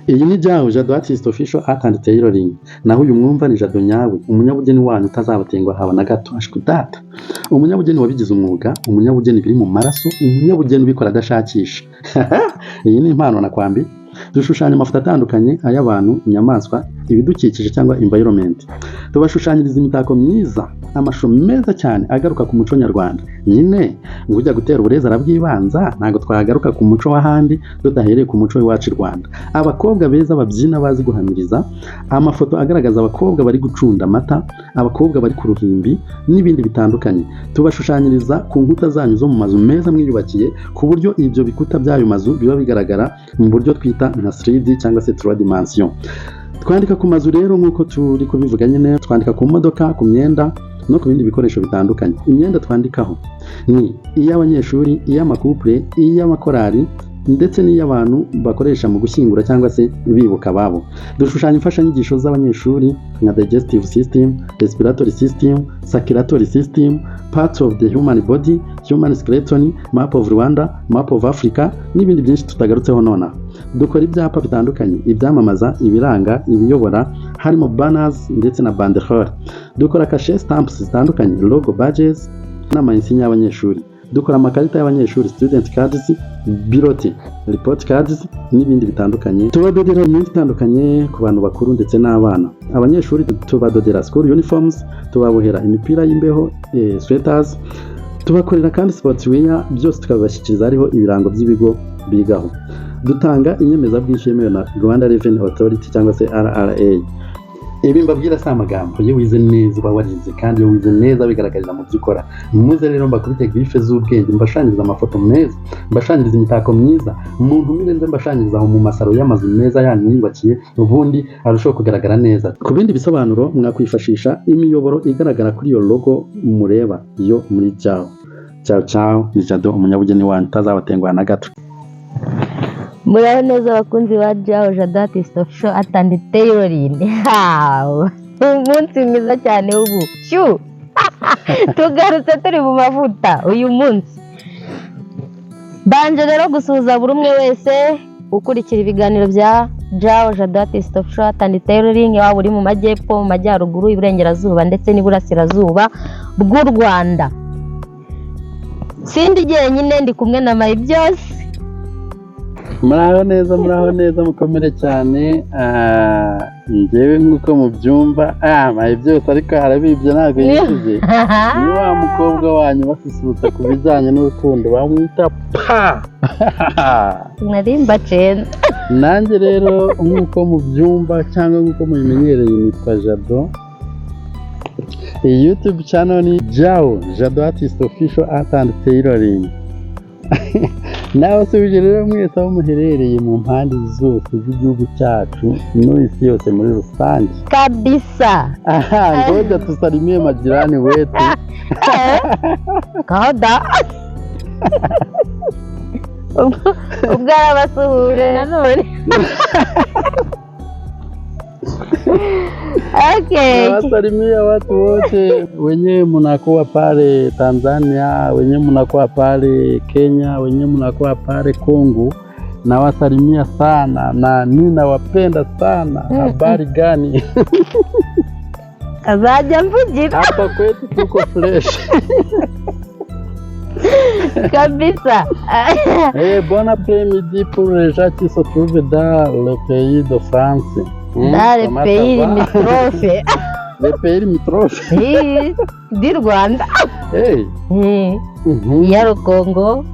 Iyi ni Jao Jado Artist Official Art and Tailoring. Naho uyu mwumva ni Jado nyawe, umunyabugeni wanyu utazabatenguha haba na gato. Ashwi data, umunyabugeni wabigize umwuga, umunyabugeni biri mu maraso, umunyabugeni ubikora adashakisha. Iyi ni impano nakwambi. Dushushanya amafoto atandukanye, ay'abantu, inyamaswa, ibidukikije cyangwa environment. Tubashushanyiriza imitako myiza, amashusho meza cyane agaruka ku muco nyarwanda. Nyine ngo ujya gutera uburezi arabwibanza, ntabwo twagaruka ku muco w'ahandi tudahereye ku muco w'iwacu i Rwanda. Abakobwa beza babyina bazi guhamiriza, amafoto agaragaza abakobwa bari gucunda amata, abakobwa bari ku ruhimbi n'ibindi bitandukanye. Tubashushanyiriza ku nkuta zanyu zo mu mazu meza mwiyubakiye, ku buryo ibyo bikuta by'ayo mazu biba bigaragara mu buryo twita nka 3D cyangwa se 3 dimension. Twandika ku mazu rero nk'uko turi kubivuga nyine, twandika ku modoka, ku myenda no ku bindi bikoresho bitandukanye. Imyenda twandikaho ni iy'abanyeshuri, iy'amakupure, iy'amakorali ndetse n'iy'abantu bakoresha mu gushyingura cyangwa se bibuka ababo. Dushushanya imfashanyigisho z'abanyeshuri nka digestive system, respiratory system, circulatory system, parts of the human body, human skeleton, map of Rwanda, map of Africa n'ibindi byinshi tutagarutseho nonaha. Dukora ibyapa bitandukanye, ibyamamaza, ibiranga, ibiyobora, harimo banners ndetse na banderole. Dukora kashe, stamps zitandukanye, logo, badges n'ama insigne y'abanyeshuri. Dukora amakarita y'abanyeshuri, student cards, bulletin, report cards n'ibindi bitandukanye. Tubadodera imyenda itandukanye ku bantu bakuru ndetse n'abana. Abanyeshuri tubadodera school uniforms, tubabohera imipira y'imbeho, sweaters, tubakorera kandi sportswear, byose tukabibashyikiriza hariho ibirango by'ibigo bigaho. Dutanga inyemezabwishyu yemewe na Rwanda Revenue Authority cyangwa se RRA. Ibi mbabwira si amagambo. Iyo wize neza uba warize, kandi iyo wize neza bigaragarira mu byo ukora. Muze rero mbakubite griffe z'ubwenge, mbashanyiriza amafoto meza, mbashanyiriza imitako myiza. Muntumire nze mbashanyiriza aho mu masaro y'amazu meza yanyu mwiyubakiye, ubundi arushaho kugaragara neza. Ku bindi bisobanuro mwakwifashisha imiyoboro igaragara kuri iyo logo mureba yo muri Jao. Ciao ciao, ni Jado, umunyabugeni wanyu utazabatenguha na gato. Muraho neza abakunzi ba Jao Jado Artist Official Art and Tailoring. Umunsi mwiza cyane w'ubu shu tugarutse turi mu mavuta uyu munsi. Mbanje rero gusuhuza buri umwe wese ukurikira ibiganiro bya Jao Jado Artist Official Art and Tailoring, waba uri mu majyepfo, mu majyaruguru, iburengerazuba ndetse n'iburasirazuba bw'u Rwanda. Sindi jyenyine, ndi kumwe na Mayibyose. Muraho neza, muraho neza, mukomere cyane. Njyewe nk'uko mubyumva, mayi byose, ariko harabibye ntabwo yishyuze, ni wa mukobwa wanyu basusurutsa ku bijyanye n'urukundo bamwita Pa. Nari mbacenze. Nanjye rero nk'uko mubyumva cyangwa nk'uko mubimenyereye, nitwa Jado. Iyi YouTube channel ni Jao Jado Artist Official Art and Tailoring. Nabasubije rero mwese aho muherereye mu mpande zose z'igihugu cyacu n'isi yose muri rusange. Kabisa. Aha, ngoja tusalimie majirani wetu. Kada ubwo arabasuhuje nanone. Okay. Nawasalimia watu wote wenyewe mnakuwa pale Tanzania, wenyewe mnakuwa pale Kenya, wenyewe mnakuwa pale Kongo. Nawasalimia sana na ninawapenda sana. Habari gani? Azajya mvugira. Hapa kwetu tuko fresh. Kabisa. Eh, bon après-midi pour les gens qui se trouvent dans le pays de France. Dans le Comment pays ça va? Limitrophe. Le pays limitrophe. Eh, du Rwanda. Hey. Ya Congo,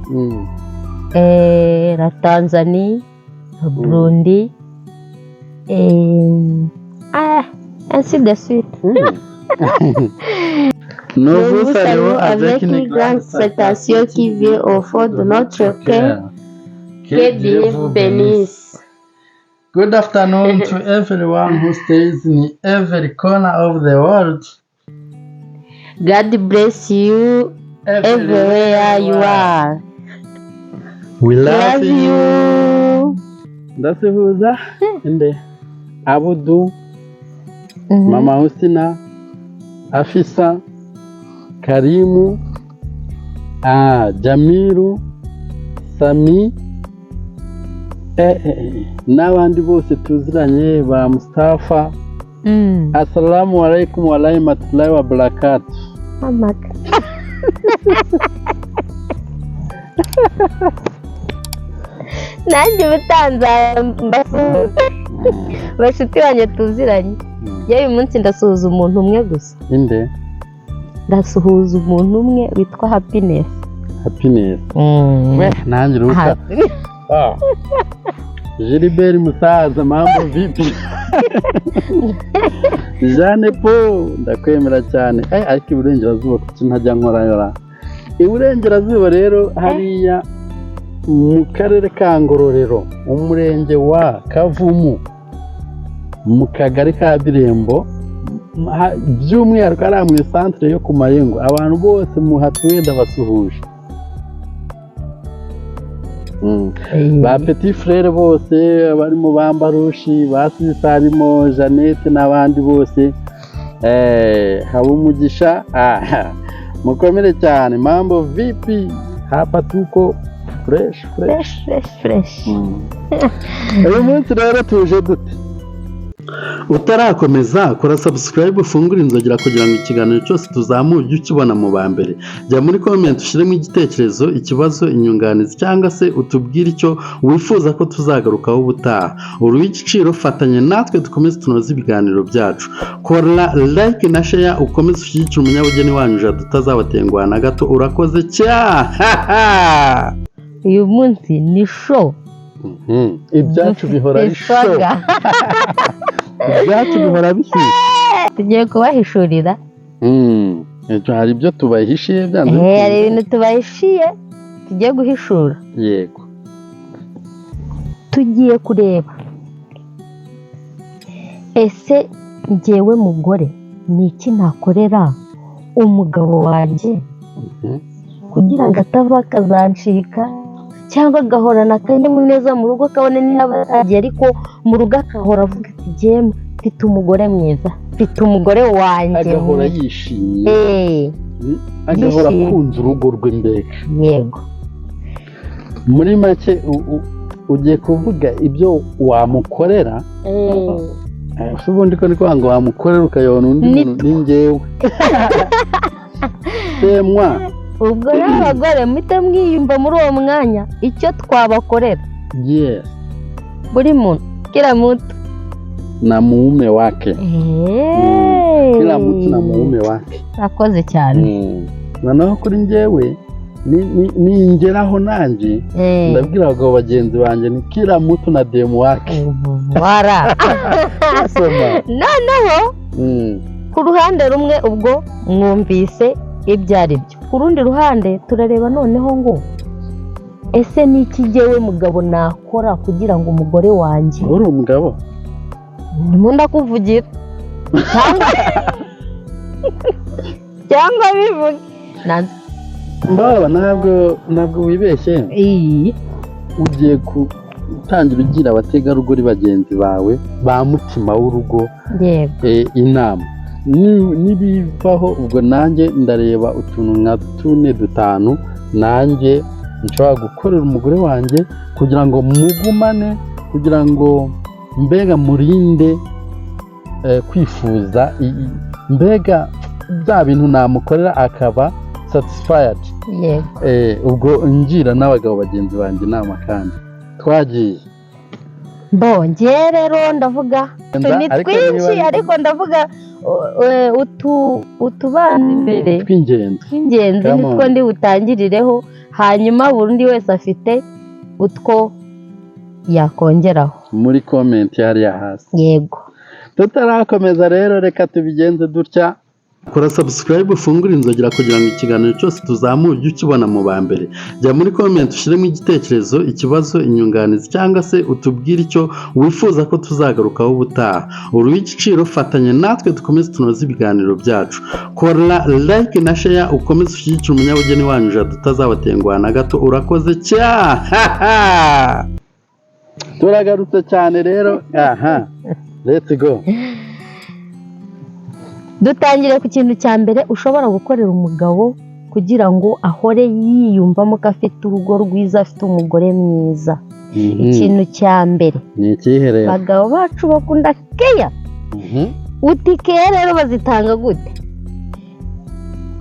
la Tanzanie, le Burundi, et ainsi de suite. Nous Nous vous vous saluons saluons avec avec une une grande salutation qui vient au fond de notre cœur. Que Dieu vous bénisse. Good afternoon to everyone who stays in every corner of the world. God bless you everywhere you are. We love Love you. you. Ndasuhuza nde? Abudu, Mama Husina, Afisa, Karimu, Jamiru, Sami, N'abandi bose tuziranye ba Mustafa, assalamu alaikum wa rahmatullahi wa barakatuh. Amaka. Nanjye ubutanza mbasuhuza bashuti banjye tuziranye. Yewe, uyu munsi ndasuhuza umuntu umwe gusa. Inde? Ndasuhuza umuntu umwe witwa Happiness. Happiness we, nanjye uruka. Ah. Gilbert musaza, mambo vipi? Jeanne Paul, ndakwemera cyane. Ariko iburengerazuba kuki ntajya nkorayora? Iburengerazuba rero, hariya mu karere ka Ngororero, umurenge wa Kavumu, mu kagari ka Birembo, by'umwihariko hariya mu isantere yo ku Mayengo, abantu bose muhatuye ndabasuhuje. Ba petit frère bose barimo, ba Mbarushi, ba Sisa, harimo Jeannette n'abandi bose, haba umugisha. Aha mukomere cyane. Mambo vipi? Hapa tuko fresh fresh. Fresh fresh fresh. Uyu munsi rero tuje dute? Utarakomeza, kora subscribe, ufungure inzogera kugira ngo ikiganiro cyose tuzamuye ujye ukibona mu ba mbere. Jya muri comment ushyiremo igitekerezo, ikibazo, inyunganizi cyangwa se utubwire icyo wifuza ko tuzagarukaho ubutaha. Uri uw'igiciro, fatanya natwe dukomeze tunoze ibiganiro byacu. Kora like na share, ukomeze ushyigikire umunyabugeni wanyu Jado utazabatenguha na gato. Urakoze cyane. Uyu munsi ni show. Ibyacu bihora ari show. Iswaga. Ibyacu bihora bishyushye. Tugiye kubahishurira. Ejo hari ibyo tubahishiye byanze Hari bikunze. ibintu tubahishiye tugiye guhishura. Yego. Tugiye kureba: ese njyewe mugore, ni iki nakorera umugabo wanjye kugira ngo atava akazancika, cyangwa agahorana akanyamuneza mu rugo, kabone niba atagiye, ariko mu rugo agahora avuga ati: "Jyewe mfite umugore mwiza, mfite umugore wanjye Agahora mwiza." yishimye, agahora yishimye. akunze urugo rwe mbega. Yego. Muri make ugiye kuvuga ibyo wamukorera. Ese ubundi ko ni kuvuga ngo wamukorera ukayobona undi Ni muntu? Ni njyewe semwa. Ubwo rero abagore muhite mwiyumva muri uwo mwanya icyo twabakorera. Buri muntu, kila mtu Na muume wake. Kila mtu na muume wake. Urakoze cyane. Noneho kuri njyewe ningeraho nanjye ndabwira abagabo bagenzi banjye ni kila mtu na demu wake. Wara. Soma. Noneho ku ruhande rumwe ubwo mwumvise ibyo ari byo, ku rundi ruhande turareba noneho ngo ese ni iki jyewe mugabo nakora kugira ngo umugore wanjye Uri umugabo? Ndimo ndakuvugira cyangwa bivuge. Mbaba, ntabwo wibeshye. Iyi. Ugiye gutangira ugira abategarugori bagenzi bawe ba mutima w'urugo inama. Nibivaho ubwo nanjye ndareba utuntu nka tune dutanu nanjye nshobora gukorera umugore wanjye kugira ngo mugumane, kugira ngo mbega murinde kwifuza mbega bya bintu namukorera akaba satisfied. Ubwo ngira n'abagabo bagenzi banjye inama kandi twagiye. Mbongeye rero ndavuga ni Ariko twinshi, niba- ariko ndavuga utubana imbere tw'ingenzi. Tw'ingenzi. Come on. Nitwo ndi butangirireho, hanyuma buri undi wese afite utwo yakongeraho muri comment hariya hasi. Yego. Tutarakomeza rero, reka tubigenze dutya: kora subscribe, ufungure inzogera kugira ngo ikiganiro cyose tuzamuye ujye ukibona mu ba mbere. Jya muri comment ushyiremo igitekerezo, ikibazo, inyunganizi cyangwa se utubwire icyo wifuza ko tuzagarukaho ubutaha. Uri uw'igiciro, fatanya natwe dukomeze tunoze ibiganiro byacu. Kora like na share, ukomeze ushyigikire umunyabugeni wanyu Jado utazabatenguha na gato. Urakoze cyane. Turagarutse cyane rero. Aha, let's go. Dutangire ku kintu cya mbere ushobora gukorera umugabo kugira ngo ahore yiyumvamo ko afite urugo rwiza, afite umugore mwiza. Ikintu cya mbere, Ni ikihe rero? Abagabo bacu bakunda keya. Uti care rero bazitanga gute?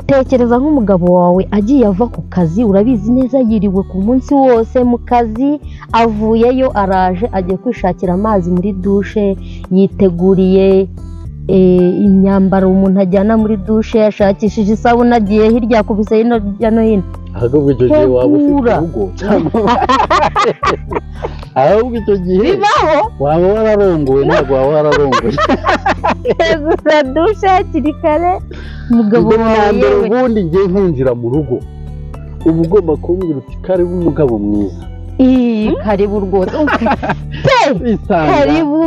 Tekereza nk'umugabo wawe agiye ava ku kazi, urabizi neza yiriwe ku munsi wose mu kazi, avuyeyo araje agiye kwishakira amazi muri douche, yiteguriye imyambaro umuntu ajyana muri douche, yashakishije isabune, agiye hirya, yakubise hino hirya no hino. Ahubwo icyo gihe waba ufite Tegura. urugo cyangwa ahubwo icyo gihe Bibaho. waba wararongowe, ntabwo waba wararongoye. Tegura douche hakiri kare, umugabo Mbere na wawe mbere, yewe. Ubundi ngiye nkinjira mu rugo, uba ugomba kumbwira uti: "Karibu umugabo mwiza." Ii, karibu rwose pe. Bisanga. Karibu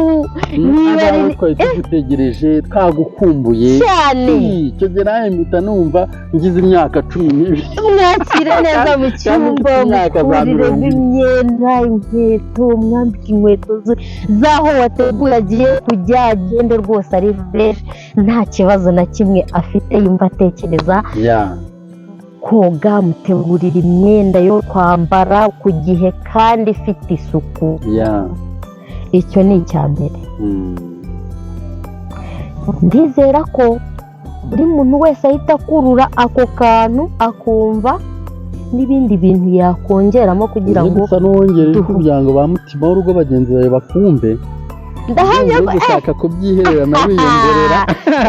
niba Abawe ari twari tugutegereje, twagukumbuye. Cyane. Ii, icyo gihe nawe mpita numva ngize imyaka 12. Mwakire neza mu Cyangwa cyumba, ufite imyaka za mukuriremo 40. imyenda, inkweto, mwambike inkweto z'aho wateguye agiye kujya, agende rwose ari fresh, nta kibazo na kimwe afite yumva atekereza. Koga, mutegurira imyenda yo kwambara ku gihe kandi ifite isuku. Icyo ni icya mbere. Ndizera ko buri muntu wese ahita akurura ako kantu, akumva n'ibindi bintu yakongeramo kugira ngo Gusa n'uwongera ijwi kugira ngo ba mutima w'urugo bagenzi bawe bakumve. Ndahamya Uri ko gushaka kubyihererana wiyongerera.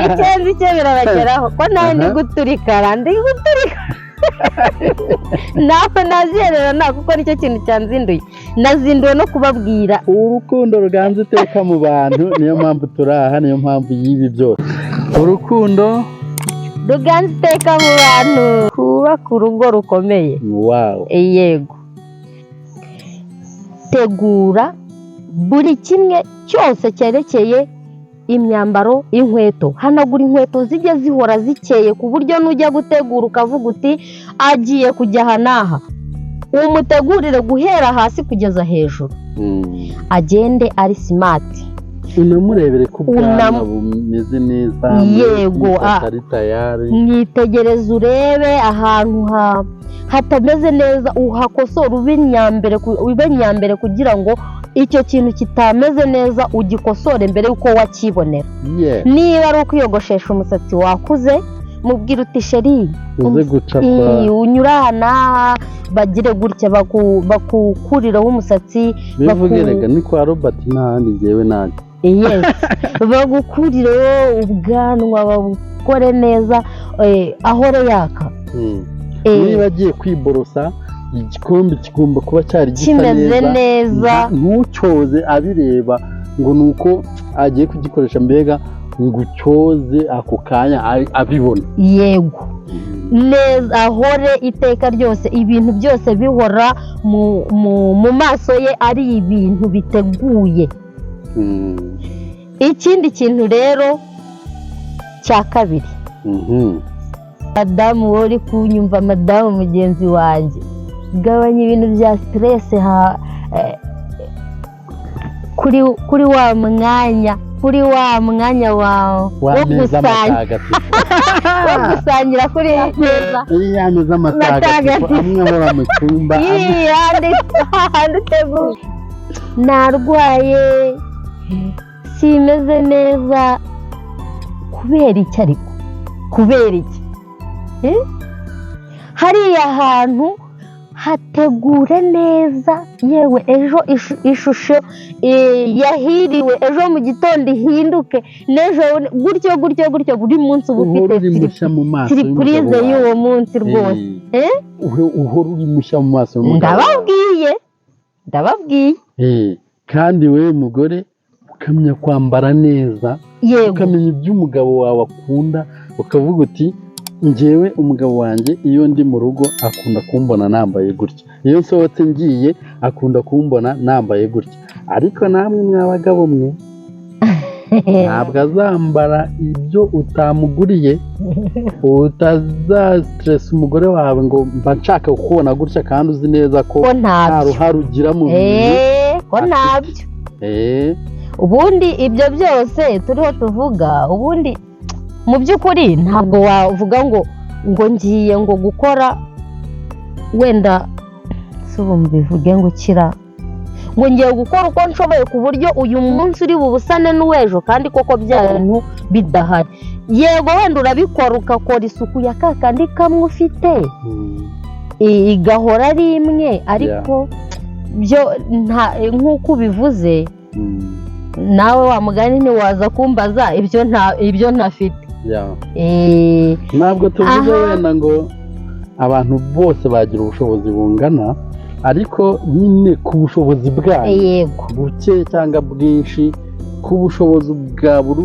Icyo nzi cyo birabageraho ko nawe ndi guturikara, ndi guturika, ntabwo nazihererana kuko nicyo kintu cyanzinduye, nazinduwe no kubabwira. Urukundo ruganza iteka mu bantu, niyo mpamvu turi aha, niyo mpamvu y'ibi byose, urukundo ruganza iteka mu bantu, twubaka urugo rukomeye. Yego, tegura buri kimwe cyose cyerekeye imyambaro, inkweto, hanagura inkweto zijye zihora zikeye, ku buryo nujya gutegura ukavuga uti agiye kujya aha n'aha, umutegurire guhera hasi kugeza hejuru, agende ari smart. Unamurebere ko ubwanwa bumeze neza, Yego, umusatsi ari tayari. Mwitegereze, urebe ahantu hatameze neza uhakosora, ube nyambere kugira ngo icyo kintu kitameze neza ugikosore mbere y'uko wakibonera. Niba ari ukwiyogoshesha umusatsi wakuze, mubwira uti: "Chéri, Uze guca ii, kwa unyura aha n'aha, bagire gutya bakukurireho umusatsi." Bivuge rega ni kwa Robert n'ahandi ngewe nanjye. Yes, bagukurireho ubwanwa, babukore neza, ahore yaka. Niba agiye kwiborosa, igikombe kigomba kuba cyari gisa kimeze neza. Neza. Ntucyoze abireba ngo ni uko agiye kugikoresha, mbega ngo ucyoze ako kanya abibona. Yego neza, ahore iteka ryose ibintu byose bihora mu maso ye ari ibintu biteguye. Ikindi kintu rero cya kabiri, madamu wowe uri kunyumva, madamu mugenzi wanjye, gabanya ibintu bya stress kuri wa mwanya wawe wo W'ameza gusangira matagatifu. Wo gusangira kuri ya meza. Ya meza matagatifu. Matagatifu. Amwe ahora mu cyumba Ii, handi uteguye, narwaye, simeze neza. Kubera iki? Ariko kubera iki? Eh? Hariya hantu hategure neza, yewe ejo ishusho yahiriwe, ejo mu gitondo ihinduke, n'ejo gutyo gutyo gutyo, buri munsi uba ufite Uhora uri mushya mu maso surprise y'umugabo wawe. y'uwo munsi rwose. Eh? Uhora uri mushya mu maso y'umugabo wawe. Ndababwiye, ndababwiye. Kandi wewe mugore ukamenya kwambara neza, ukamenya ibyo umugabo wawe akunda, ukavuga uti: "Njyewe umugabo wanjye iyo ndi mu rugo akunda kumbona nambaye gutya, iyo nsohotse ngiye akunda kumbona nambaye gutya." Ariko namwe mwa bagabo mwe, ntabwo azambara ibyo utamuguriye, utazasiteresa umugore wawe ngo mba nshaka kukubona gutya kandi uzi neza ko ko nta ntabyo ruhare ugira mu bintu. Ko ntabyo. Ubundi ibyo byose turiho tuvuga, ubundi mu by'ukuri ntabwo wavuga ngo ngiye ngo gukora, wenda si ubu mbivuge ngo ukira Ngo ngiye gukora uko nshoboye ku buryo uyu munsi uri bubusane n'uw'ejo, kandi koko bya bintu bidahari. Yego, wenda urabikora, ugakora isuku ya ka kandi kamwe ufite, igahora ari imwe, ariko byo nta nk'uko ubivuze nawe, wa mugani, ntiwaza kumbaza ibyo nta ibyo ntafite. Ntabwo tuvuze Aha. wenda ngo abantu bose bagira ubushobozi bungana, ariko nyine ku bushobozi bwanyu, buke cyangwa bwinshi, ku bushobozi bwa buri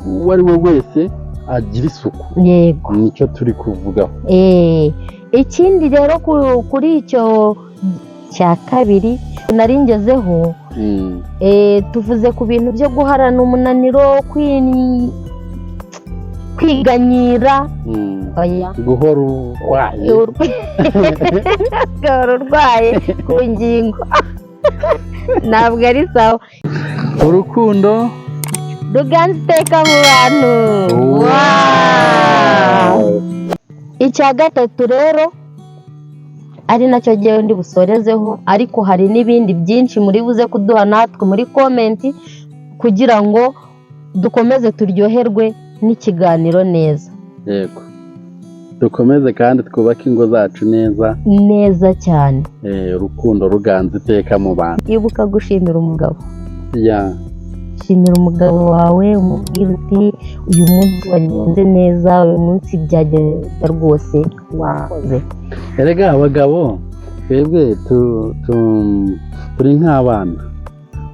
uwo ari we wese, agira isuku. Nicyo turi kuvugaho. Ikindi rero kuri icyo cya kabiri nari ngezeho, tuvuze ku bintu byo guharana umunaniro, kwiganyira. Oya. Guhora urwaye. Ugahora urwaye ku ngingo, ntabwo ari sawa. Urukundo ruganza iteka mu bantu. Wow! Icya gatatu rero, ari nacyo ngewe ndi busorezeho, ariko hari n'ibindi byinshi muri buze kuduha natwe muri comment kugira ngo dukomeze turyoherwe n'ikiganiro neza. Yego, dukomeze kandi twubake ingo zacu neza. Neza cyane. Urukundo ruganza iteka mu bantu. Ibuka gushimira umugabo. Shimira umugabo wawe, umubwire uti: "Uyu munsi wagenze neza, uyu munsi byagenze rwose, wakoze." Erega abagabo twebwe turi nk'abana,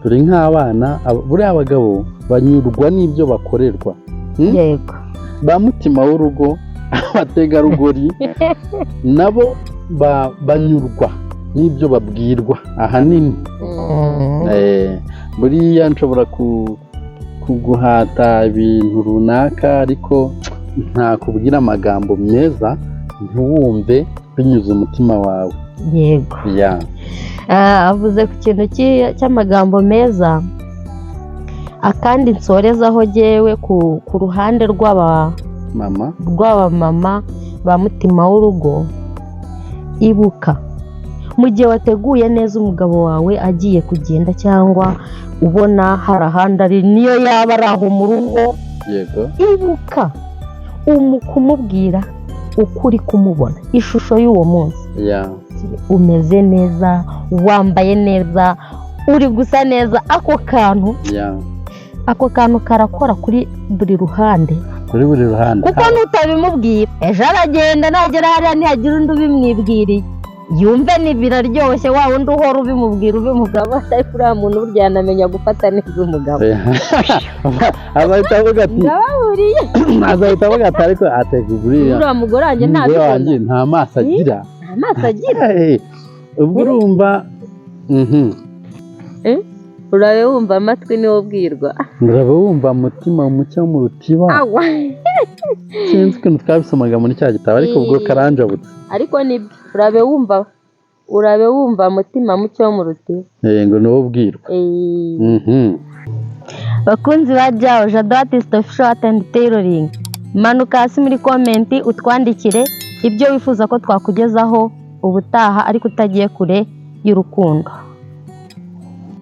turi nk'abana. Buriya abagabo banyurwa n'ibyo bakorerwa. Ba mutima w'urugo, abategarugori nabo banyurwa n'ibyo babwirwa ahanini. Buriya nshobora kuguhata ibintu runaka, ariko ntakubwira amagambo meza ntiwumve binyuze umutima wawe. Ah, avuze ku kintu cy'amagambo meza. Akandi nsorezaho jyewe ku ruhande rw'aba mama, rw'abamama ba mutima w'urugo: ibuka mu gihe wateguye neza umugabo wawe agiye kugenda, cyangwa ubona hari ahandi ari, niyo yaba ari aho mu rugo, ibuka kumubwira uko uri kumubona, ishusho y'uwo munsi. Umeze neza, wambaye neza, uri gusa neza. Ako kantu, ako kantu karakora kuri buri ruhande. Kuri buri ruhande. Kuko nutabimubwira, ejo aragenda, nagera hariya ntihagira undi ubimwibwiriye, yumve ni biraryoshye. Wa wundi uhora ubimubwira, ubimugabo, ariko uriya muntu burya yanamenya gufata neza umugabo. Azahita avuga ati Ndababuriye. Azahita avuga ati: "Ariko ateka buriya Uriya mugore wanjye umugore ntabibona." wanjye nta maso agira. Nta maso agira. Ubwo urumva Urabe wumva, amatwi niwo ubwirwa. Uraba wumva, mutima mucyo mu rutiba. Awa. Sinzi ukuntu twabisomaga muri cya gitabo, ariko ubwo karanjabutse. Ariko nibyo, urabe wumva, urabe wumva, mutima mucyo wo mu rutiba. Ngo niwo ubwirwa. Bakunzi ba Jawo Jado Artist Official Art and Tailoring, manuka hasi muri comment utwandikire ibyo wifuza ko twakugezaho ubutaha, ariko utagiye kure y'urukundo.